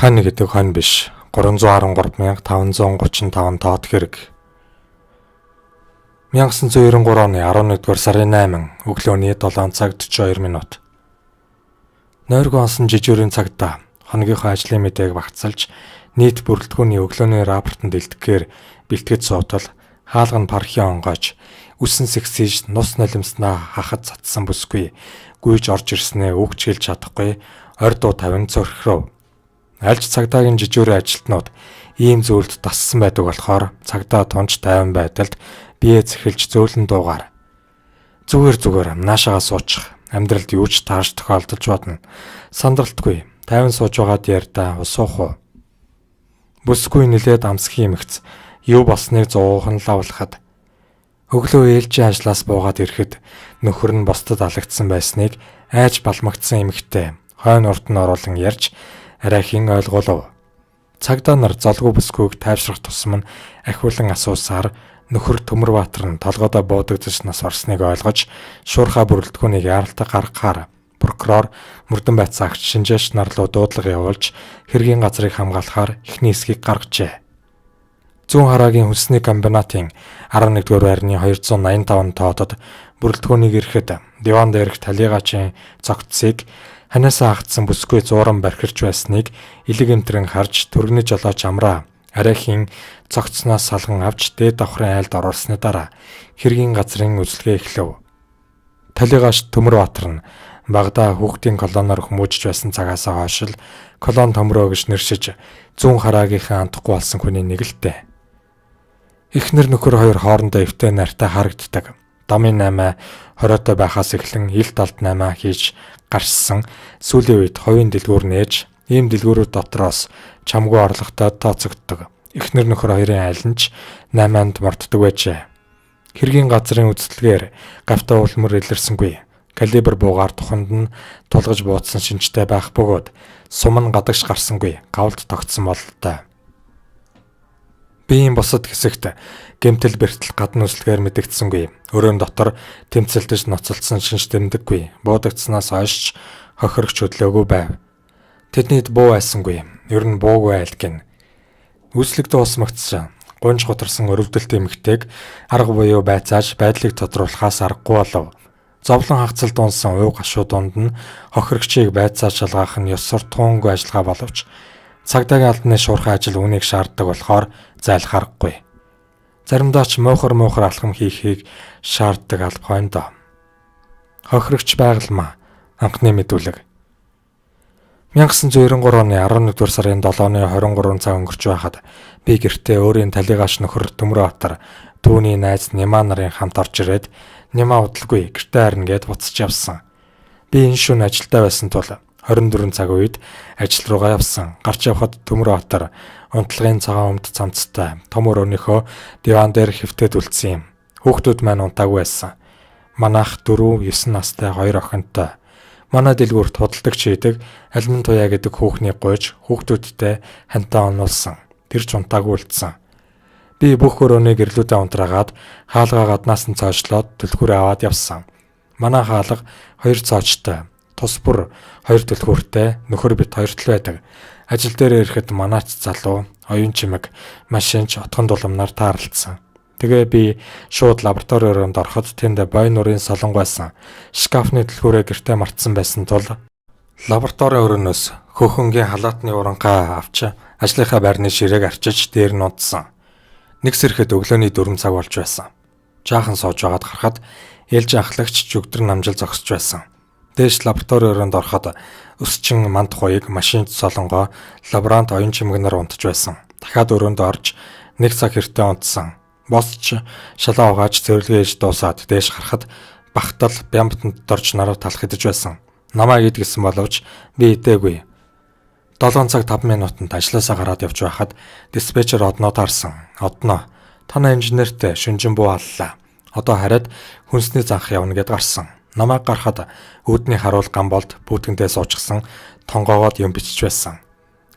Хань гэдэг хонь биш. 313,535 тоот хэрэг. 1993 оны 11-р сарын 8 өглөөний 7 цаг 42 минут. Нойргүй онсон жижүүрийн цагта хоногийнхоо ажлын мэдээг багцалж нийт бүрэлдэхүүний өглөөний рапортод илтгэхээр бэлтгэж суутал хаалга нь пархин онгойж үсэн сэгсийж нус нулимснаа хахад цацсан бүсгүй гүйж орж ирснээ үг ч хэлж чадахгүй орь дуу тавин цорхиров. Альж цагдаагийн жижүүрийн ажилтнууд ийм зүйлд дассан байдаг болохоор цагдаа тунч тайван байдалд бие зэхэлж зөөлөн дуугаар зүгээр зүгээр наашаага суучих, амьдралд юу ч таарч тохиолдолж бодно. Сандралтгүй тайван сууж байгаад ярьдаа усуух уу? Бүсгүй нилээд амсгийн эмэгц юу болсныг зуухан лавлахад өглөө ээлжийн ажлаас буугаад ирэхэд нөхөр нь бусдад алагдсан байсныг айж балмагдсан эмэгтэй хойно урд нь оруулан ярьж арайхийн ойлгуулав. Цагдаа нар золгүй бүсгүйг тайвшрах тусам нь ахиулан асуусаар нөхөр Төмөрбаатар нь толгойдоо буудагдаж нас барсныг ойлгож шуурхай бүрэлдэхүүнийг яаралтай гаргахаар прокурор мөрдөн байцаагч шинжээч нар руу дуудлага явуулж хэргийн газрыг хамгаалахаар эхний хэсгийг гаргажээ. Зүүн хараагийн хүнсний комбинатын 11-р байрны 285 тоотод бүрэлдэхүүнийг ирэхэд диван дээрх талигачийн цогцсыг ханиасаа хагдсан бүсгүй зууран бархирч байсныг элэг эмтрэн харж түргэний жолооч амраа арайхийн цогцсноос салган авч дээд давхрын айлд оруулсны дараа хэргийн газрын үзлэгээ эхлэв. Талигаач Төмөрбаатар нь багадаа хүүхдийн колоноор хүмүүжиж байсан цагаас хойш л колон төмрөө гэж нэршиж зүүн хараагийнхаа андахгүй болсон хүний нэг л дээ. Эхнэр нөхөр хоёр хоорондоо эвтэй нартай харагддаг. Дамын 8 хориотой байхаас эхлэн ил талд 8 хийж гарсан сүүлийн үед хувийн дэлгүүр нээж ийм дэлгүүрүүд дотроос чамгүй орлоготой тооцогддог. Эхнэр нөхөр хоёрын аль нь ч 8-анд морддог байжээ. Хэргийн газрын үзэлгээр гавьтаа улмөр илэрсэнгүй. Калибр буугаар туханд нь тулгаж буудсан шинжтэй байх бөгөөд сум нь гадагш гарсангүй гавлд тогтсон бололтой. Биеийн бусад хэсэгт гэмтэл бэртэл гадна үслэгээр мэдэгдсэнгүй. Өрөөн дотор тэмцэлдэж ноцолдсон шинж тэмдэггүй. Буудагдсанаас хойш хохирогч хөдлөөгүй байв. Тэднийд буу айсангүй. Ер нь буугүй айл гин. Үүслэг дуусмагцсан. Гунж гутарсан өрөвдөлт эмэгтэйг арга буюу байцааж байдлыг тодруулахаас аргагүй болов. Зовлон хагцал дунсан уй гашуу дунд нь хохирогчийг байцааж шалгаах нь ёс суртахуунгүй ажиллагаа боловч цагдаагийн албаны шуурхай ажил үүнийг шаарддаг болохоор зайлах аргагүй. Заримдаа ч муухар муухар алхам хийхийг шаарддаг алба хойно доо. Хохирогч байгалмаа анхны мэдүүлэг. 1993 оны 11-р сарын 7-ны 23 цаг өнгөрч байхад би гэртээ өөрийн талигаач нөхөр Төмөрбаатар түүний найз Нима нарын хамт орж ирээд Нима удалгүй гэртээ харна гэд буцаж явсан. Би энэ шөнө ажилдаа байсан тул 24 цаг үед ажил руугаа явсан. Гарч явхад Төмөрбаатар унтлагын цагаан өмд цамцтай том өрөөнийхөө диван дээр хэвтээд үлдсэн юм. Хүүхдүүд маань унтаагүй байсан. Манайх 4 9 настай хоёр охинтой. Манай дэлгүүрт худалдагч хийдэг Алмин Туяа гэдэг хүүхнийг гуйж хүүхдүүдтэй хантаа онуулсан. Тэр ч унтаагүй үлдсэн. Би бүх өрөөний гэрлүүдээ унтраагаад хаалгаа гаднаас нь цоочлоод түлхүүрээ аваад явсан. Манай хаалга 2 цоочтой. Тус бүр 2 түлхүүртэй нөхөр бит хоёр тал байдаг. Ажил дээр ирэхэд манаач залуу, оюун чимэг, машинч отхон дуламнаар таарлцсан. Тэгээ би шууд лаборатори өрөөнд ороход тэнд бой нурын солонго байсан. Шкафны түлхүүрээ гэртээ мартсан байсан тул лаборатори өрөөнөөс хөөхөнгийн халаатны уранхай авч ажлынхаа байрны ширээг арчиж дээр нь унтсан. Нэг сэрэхэд өглөөний 4 цаг болж байсан. Жаахан сууж байгаад харахад ээлжийн ахлагч жүгдэр намжил зогсож байсан. Дээш лаборатори өрөөнд ороход өсчин манд хуйг машинд солонгоо лаборант оюун чимэгнэр унтаж байсан. Дахиад өрөөнд орж нэг цаг хэртээ унтсан. Босч шалаа угааж цэвэрлэгээ хийж дуусаад дээш гарахад бахтал бямбтанд дорж нараа талах идэж байсан. Намайг ид гэсэн боловч би идээгүй. 7 цаг 5 минутанд ажлаасаа гараад явж байхад диспетчер Одноо таарсан. Одноо танай инженертэй шүнжин буу аллаа. Одоо хараад хүнсний занх явна гэд гарсан. Намайг гарахад үүдний харуул гам болд бүүтгэндээ суучихсан тонгоогоод юм бичиж байсан.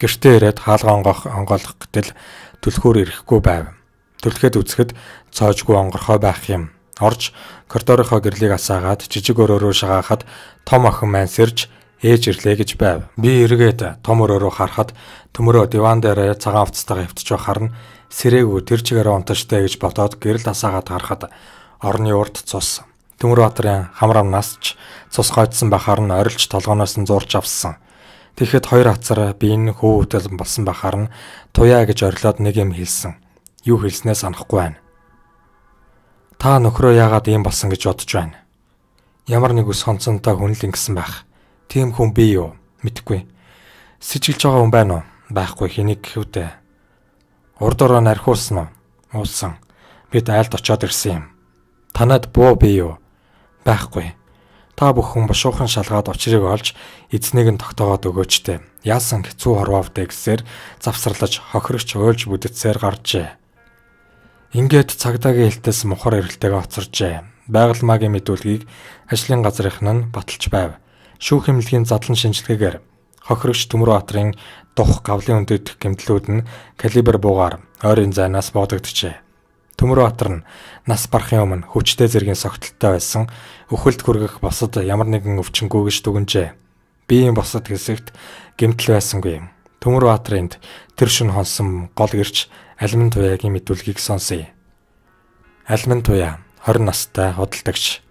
Гэртээ ирээд хаалга онгойлгох гэтэл түлхүүр ирэхгүй байв. Түлхэд үзэхэд цоожгүй онгорхой байх юм. Орж коридорынхоо гэрлийг асаагаад жижиг өрөөрөө шагаахад том охин маань сэрж ээж ирлээ гэж байв. Би эргээд том өрөөрөө харахад Төмөрөө диван дээр цагаан хувцастайгаа хэвтэж байхаар нь сэрээгүй тэр чигээрээ унтажтай гэж бодоод гэрэл асаагаад харахад орны урд цус. Төмөрбаатарын хамар амнаас ч цус гойдсон байхаар нь орилж толгооноос нь зурж авсан. Тэгэхэд хоёр хацар би энэ хөвөтөл болсон байхаар нь туяа гэж орилоод нэг юм хэлсэн. Юу хэлснээ санахгүй байна. Та нөхрөө яагаад ийм болсон гэж бодож байна? Ямар нэг ус хонцонтой хүн л ингэсэн байх. Тийм хүн би юу? Мэдэхгүй. Сэжиглэж байгаа хүн байна уу? Байхгүй, хэнийг гэхвдэ. Урд ороо нархиулсан уу? Уулсан. Бид айлд очиод ирсэн юм. Танад буу би юу? Байхгүй. Та бүхэн бушуухан шалгаад учрыг олж эзнийг нь тогтоогоод өгөөчтэй. Яасан хэцүү хорвоовдэ гэсээр завсарлаж хохирогч уйлж бүдэтсээр гарчээ. Ингээд цагдаагийн хэлтээс мухар эрэлтэйгээ хоцоржээ. Байгалмаагийн мэдүүлгийг ажлын газрынх нь баталж байв. Шүүх хэмнэлгийн задлан шинжилгээгээр хохирогч Төмөрбаатарын дух гавлын өндөд гэмтлүүд нь калибр буугаар ойрын зайнаас боодогджээ. Төмөрбаатар нь нас барахын өмнө хүчтэй зэргийн согтолтой байсан өхөлд хүргэх босод ямар нэгэн өвчнгүй гэж дүгнжээ. Биеийн босод хэсэгт гэмтэл байсангүй. Төмөрбаатарынд тэр шөнө хонсон гол гэрч Алмин Туяагийн мэдүүлгийг сонсъё. Алмин Туяа 20 настай худалдагч.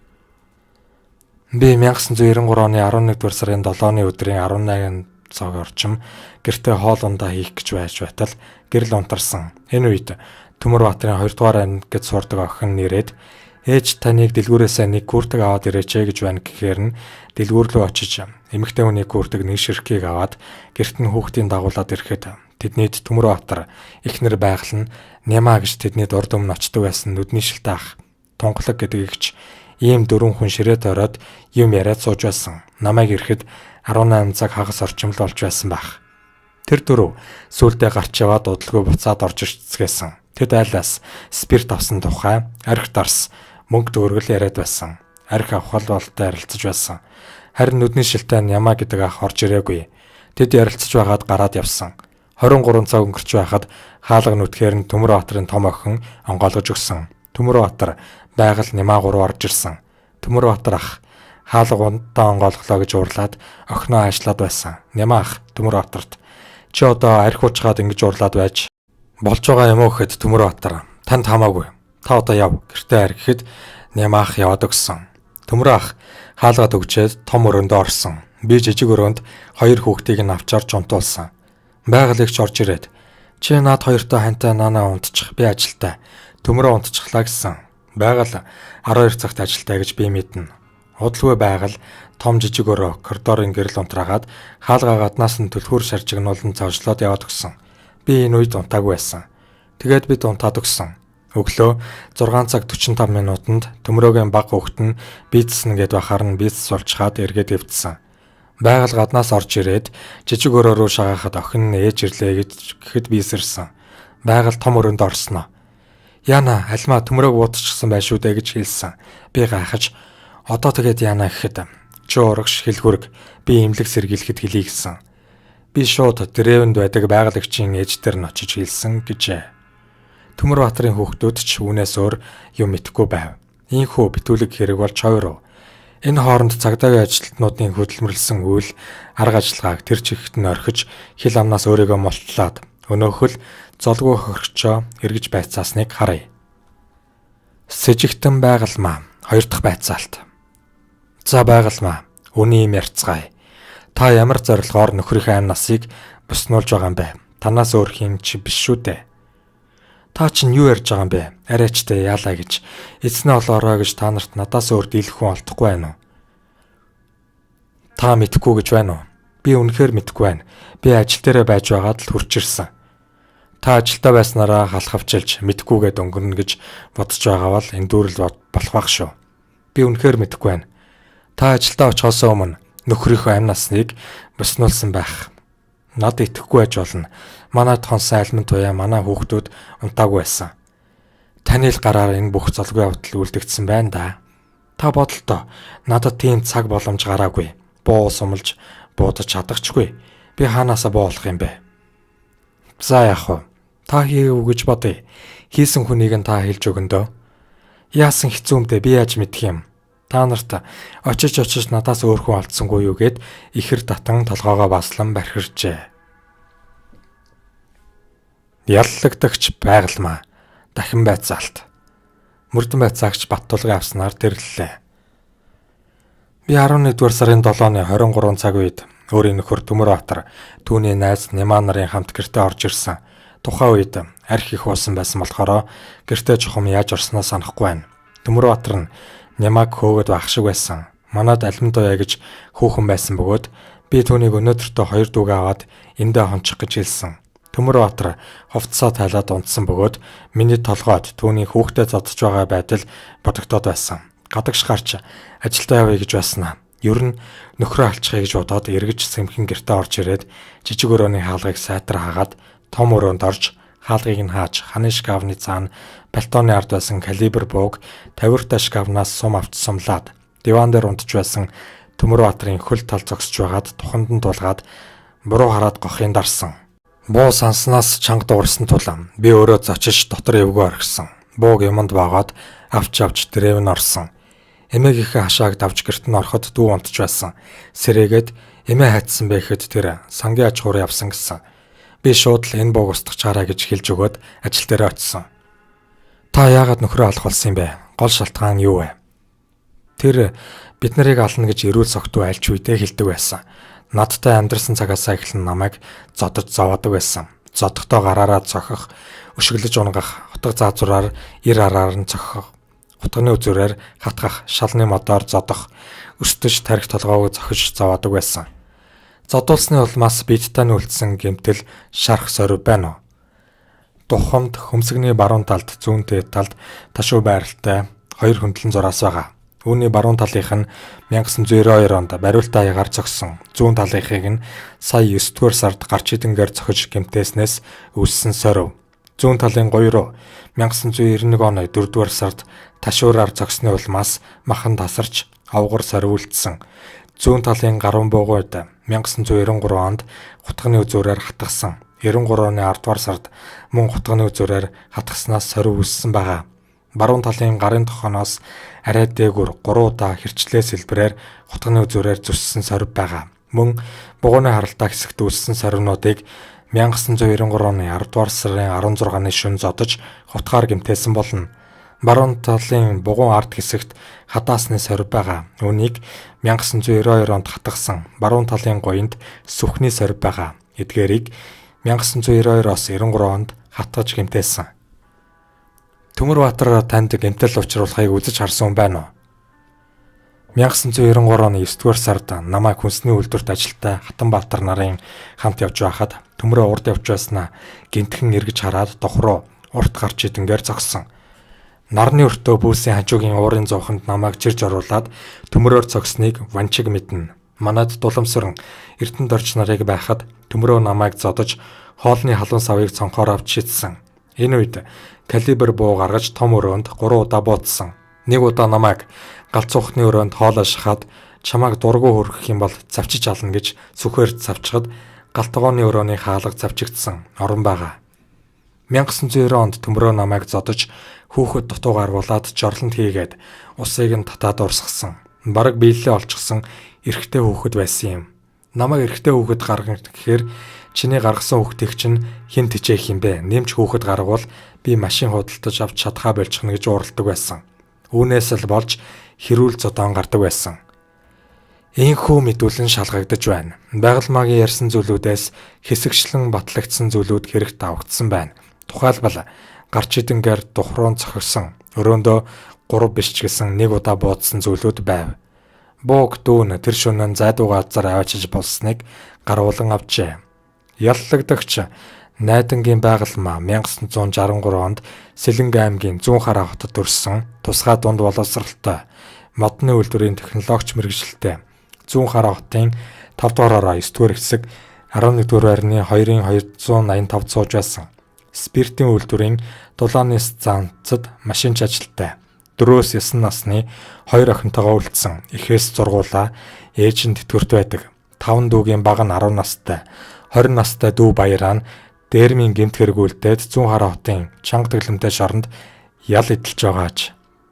Би 1993 оны 11-р сарын 7-ны өдрийн 18 цаг орчим гэртээ хоол ундаа хийх гэж байж байтал гэрэл унтарсан. Энэ үед Төмөрбаатарын 2 дугаар анги гэж сурдаг охин нэрээд ээж таныг дэлгүүрээсээ нэг күртэг аваад ирээч гэж байна гэхээр нь дэлгүүр рүү очиж эмэгтэй хүний күртэг нэг ширхгийг аваад гэрт нь хүүхдийн дагуулад ирэхэд тэднийд Төмөрбаатар эхнэр байгаль нь Нямаа гэж тэдний урд өмнө очдог байсан нүдний шилтэй ах Тунгалаг гэдэг игч ийм дөрвөн хүн ширээ тойроод юм яриад сууж байсан. Намайг ирэхэд 18 цаг хагас орчим л болж байсан байх. Тэр дөрөв сүулдэ гарч яваад удалгүй буцаад орж ирцгээсэн. Тэд айлаас спирт авсан тухай арх дарс мөнгө төгрөгөл яриад байсан. Арх авах бололтой ярилцаж байсан. Харин нүдний шилтэй Нямаа гэдэг ах орж ирээгүй. Тэд ярилцаж байгаад гараад явсан. 23 цаг өнгөрч байхад хаалга нүтгэхээр нь Төмөрбаатарын том охин онгойлгож өгсөн. Төмөрбаатар байгаль Нямаа гурав орж ирсэн. Төмөрбаатар ах хаалга ундаа онгойлголоо гэж уурлаад охиноо аашлаад байсан. Нямаа ах Төмөрбаатарт чи одоо арх уучгаад ингэж уурлаад байж болж байгаа юм уу гэхэд Төмөрбаатар танд хамаагүй. Та одоо яв. Гэртээ харь гэхэд Нямаа ах яваад өгсөн. Төмөрөө ах хаалгаад өгчээд том өрөөндөө орсон. Би жижиг өрөөнд хоёр хүүхдийг нь авчаар жунтуулсан. Байгаль эгч орж ирээд чи над хоёртой хантай наанаа унтчих. Би ажилтай. Төмөрөө унтчихлаа гэсэн. Байгаль 12 цагт ажилтай гэж би мэднэ. Удалгүй байгаль том жижиг өрөө коридорын гэрэл унтраагаад хаалга гаднаас нь түлхүүр шаржигнуулан цовжлоод яваад өгсөн. Би энэ үед унтаагүй байсан. Тэгээд бид унтаад өгсөн. Өглөө 6 цаг 45 минутанд Төмөрөөгийн баг хүүхэд нь бийцсэн гэд байхаар нь бийц сулчхаад эргээд эвдсэн. Байгаль гаднаас орж ирээд жижиг өрөө рүү шагаахад охин нь ээж ирлээ гэж гэхэд бийсэрсэн. Байгаль том өрөөнд орсноо. Яна альмаа Төмөрөөг буудчихсан байх шүү дээ гэж хэлсэн. Би гайхаж одоо тэгээд яана гэхэд чи урагш хэлгүрэг би имлэг сэргийлэхэд хэлье гэсэн. Би шууд дрэвэнд байдаг байгалагчийн ээж дээр нь очиж хэлсэн гэжээ. Төмөрбаатарын хүүхдүүд ч үүнээс өөр юм мэдэхгүй байв. Ийхүү битүүлэг хэрэг болж хойров. Энэ хооронд цагдаагийн ажилтнуудын хөдөлмөрлсөн үйл арга ажиллагааг тэр чигт нь орхиж хил амнаас өөрийгөө мултлаад өнөөхөл золгүй хохирогчоо эргэж байцаасныг харъя. Сэжигтэн байгалмаа хоёр дахь байцаалт. За байгалмаа үний юм ярьцгаая. Та ямар зорилгоор нөхрийнхээ амь насыг буснуулж байгаа юм бэ? Танаас өөр хин чи биш шүү дээ. Та чинь юу ярьж байгаа юм бэ? Арайчтай яалаа гэж. Эзнээ олоорой гэж та нарт надаас өөр дийлэх хүн олдохгүй байна уу? Та мэдэхгүй гэж байна уу? Би үнэхээр мэдэхгүй байна. Би ажил дээрээ байж байгаад л хурж ирсэн. Та ажилдаа байснараа халахвчилж мэдэхгүйгээд өнгөрнө гэж бодож байгаа бол энэ дүүрэл болох байх шүү. Би үнэхээр мэдэхгүй байна. Та ажилдаа очихоос өмнө нөхрийнхөө амь насныг буснуулсан байх. Над итгэхгүй байж болно. Манай тонсон альман туяа манай хүүхдүүд унтаагүй байсан. Таны л гараар энэ бүх золгүй явдал үлдэгдсэн байна да. Та бодолтой. Надад тийм цаг боломж гараагүй. Буу сумалж буудаж чадахчгүй. Би хаанаасаа буу болох юм бэ? За яах вэ? Та хийгээгүй гэж бодъё. Хийсэн хүнийг нь та хэлж өгөн дөө. Яасан хэцүү юм бэ? Би яаж мэдэх юм? Та нарт очиж очиж надаас өөр хүн олдсонгүй юу гэд ихэр татан толгоогоо баслан бархирчээ. Яллагдагч байгалмаа дахин байцаалт. Мөрдөн байцаагч Баттулгын авснаар тэрлэлээ. Би 11-р сарын 7-ны 23 цаг үед өөрийн нөхөр Төмөрбаатар түүний найз Нямаа нарын хамт гэртээ орж ирсэн. Тухайн үед арх их уусан байсан болохоор гэртээ чухам яаж орсноо санахгүй байна. Төмөрбаатар нь Нямааг хөөгөөд байх шиг байсан. Манад алимт уяа гэж хүүхэн байсан бөгөөд би түүнийг өнөөдөртөө 2 дүүгээ аваад эндээ хончих гэж хэлсэн. Төмөрбаатар хувцсаа тайлаад унтсан бөгөөд миний толгойд түүний хүүхдээ зодож байгаа байдал бодогдоод байсан. Гадагш гарч ажилдаа явъя гэж байсан аа. Ер нь нөхрөө алчихъя гэж бодоод эргэж сэмхэн гэртээ орж ирээд жижиг өрөөний хаалгыг сайтар хаагаад том өрөөнд орж хаалгыг нь хааж ханы шкафны цаана пальтоны ард байсан калибр бууг 50-тай шкафнаас сум авч сумлаад диван дээр унтж байсан Төмөрбаатарын хөл тал зогсож байгаад туханд нь тулгаад буруу хараад гохын дарсан. Буу санснаас чанга дуурсан тул би өөрөө зочиж дотор эвгүй орхисон. Бууг юмд баагаад авч авч дрэв нь орсон. Эмээгийнхээ хашааг давж гэрт нь ороход дүү унтж байсан. Сэрээгээд эмээ хайцсан байхэд тэр сангийн аж ахуйр явсан гэсэн. Би шууд л энэ бууг устгачаарай гэж хэлж өгөөд ажил дээрээ очисон. Та яагаад нөхрөө алах болсон юм бэ? Гол шалтгаан юу вэ? Тэр бид нарыг ална гэж эрүүл согтуу альч үедээ хэлдэг байсан. Надтай амьдарсан цагаасаа эхлэн намайг зодож зовоодог байсан. Зодохдоо гараараа цохих, өшиглөж унгах, утга заазураар ир араар нь цохих, утганы үзүүрээр хатгах, шалны модоор зодох, өстөж тарих толгойг зохиж зовоодог байсан. Зодуулсны улмаас бидтай нь үлдсэн гэмтэл шарх сорив байна уу? Духамд хөмсгний баруун талд зүүн дээд талд ташуу байралтай хоёр хөндлөн зураас байгаа. Үүний баруун талынх нь 1992 онд бариултаа хаягаар зогссон. Зүүн талынхыг нь сая 9-р сард гарч идэнгээр цохиж гэмтээснээс үүссэн сорив. Зүүн талын гуй руу 1991 оны 4-р сард ташуураар зогсны улмаас махан тасарч овгор сорив үлдсэн. Зүүн талын гаруун буугууд 1993 онд хутганы үзүүрээр хатгасан. 93 оны 10-р сард мөн хутганы үзүүрээр хатгаснаас сорив үүссэн байгаа. Баруун талын гарын тохоноос арай дээгүр 3 удаа хэрчлээ сэлбэрээр хутганы үзүүрээр зүссэн сорив байгаа. Мөн бугууны харалтаа хэсэгт үүссэн сорвнуудыг 1993 оны 10-р сарын 16-ны шөнө зодож хутгаар гэмтээсэн болно. Баруун талын бугуун ард хэсэгт хадаасны сорив байгаа. Үүнийг 1992 онд хатгасан. Баруун талын гуйнд сүхний сорив байгаа. Эдгээрийг 1992-оос 93 онд хатгаж гэмтээсэн. Төмөрбаатар танд гэмтэл учруулахыг үзэж харсан хүн байна уу? 1993 оны 9-р сард намайг хүнсний үйлдвэрт ажилтай Хатанбаатар нарын хамт явж байхад төмрөө урд явж байснаа гинтхэн эргэж хараад дох руу урт гарч идэнгээр зогссон. Нарны өртөө бүүсийн хажуугийн уурын зууханд намайг чирж оруулаад төмрөөр цогсныг ванчиг мэднэ. Манад дуламсран Эрдэнэт орч нарыг байхад төмрөө намайг зодож хоолны халуун савыг цонхоор авч шидсэн. Энэ үед калибр буу гаргаж том өрөөнд 3 удаа буудсан. Нэг удаа намайг галзуухны өрөөнд хоол ашихад чамайг дургу хөргөх юм бол завчиж ална гэж сүхээр завчхад галтгооны өрөөний хаалга завчигдсан орон байгаа. 1990 онд төмрөө намайг зодож хүүхэд дутуу гаргуулад жорлонд хийгээд усыг нь татаад урсгасан. Бараг биелэлээ олчихсон эрэгтэй хүүхэд байсан юм. Намайг эрэгтэй хүүхэд гаргана гэхээр чиний гаргасан хүүхдийг чинь хэн тижээх юм бэ? Нэмж хүүхэд гаргавал би машин худалдаж авч чадхаа болчихно гэж ууралдаг байсан. Үүнээс л болж хэрүүл зодоон гардаг байсан. Ийхүү мэдүүлэн шалгагдаж байна. Байгалмаагийн ярьсан зүйлүүдээс хэсэгчлэн батлагдсан зүйлүүд хэрэгт авагдсан байна. Тухайлбал гарч идэнгээр духруун цохисон, өрөөндөө 3 биш ч гэсэн нэг удаа буудсан зүйлүүд байв. Бууг дүүн тэр шөнө нь зайдуу газар аваачиж болсныг гаруулан авчээ. Яллагдагч Найдангийн байгалмаа 1963 онд Сэлэнг аймгийн Зүүн Хараа хотод төрсөн тусгай дунд боловсралтай модны үйлдвэрийн технологич мэргэжилтэй Зүүн Хараа хотын 5 дугаар ороо 9 дугаар хэсэг 11 дугаар байрны 2-ын 285 сууж байсан. Спиртийн үйлдвэрийн дулааны станцад машинч ажилтай. 4-9 насны 2 охинтойгоо үлдсэн. Эхээс зургуулаа ээж нь тэтгэврт байдаг. 5 дүүгийн бага нь 10 настай. 20 настай дүү Баяраа нь дээрмийн гэмт хэрэг үлдээд Зүүн Хараа хотын чанга тэглэмтэй шоронд ял эдэлж байгаач.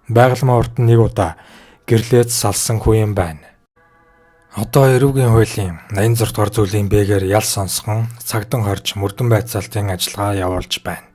Байгалмаа урд нь нэг удаа гэрлээд салсан хүү юм байна. Одоо эрүүгийн хуулийн 86 дугаар зүйлийн Б-гээр ял сонсгон цагдан хорж мөрдөн байцаалтын ажиллагаа явуулж байна.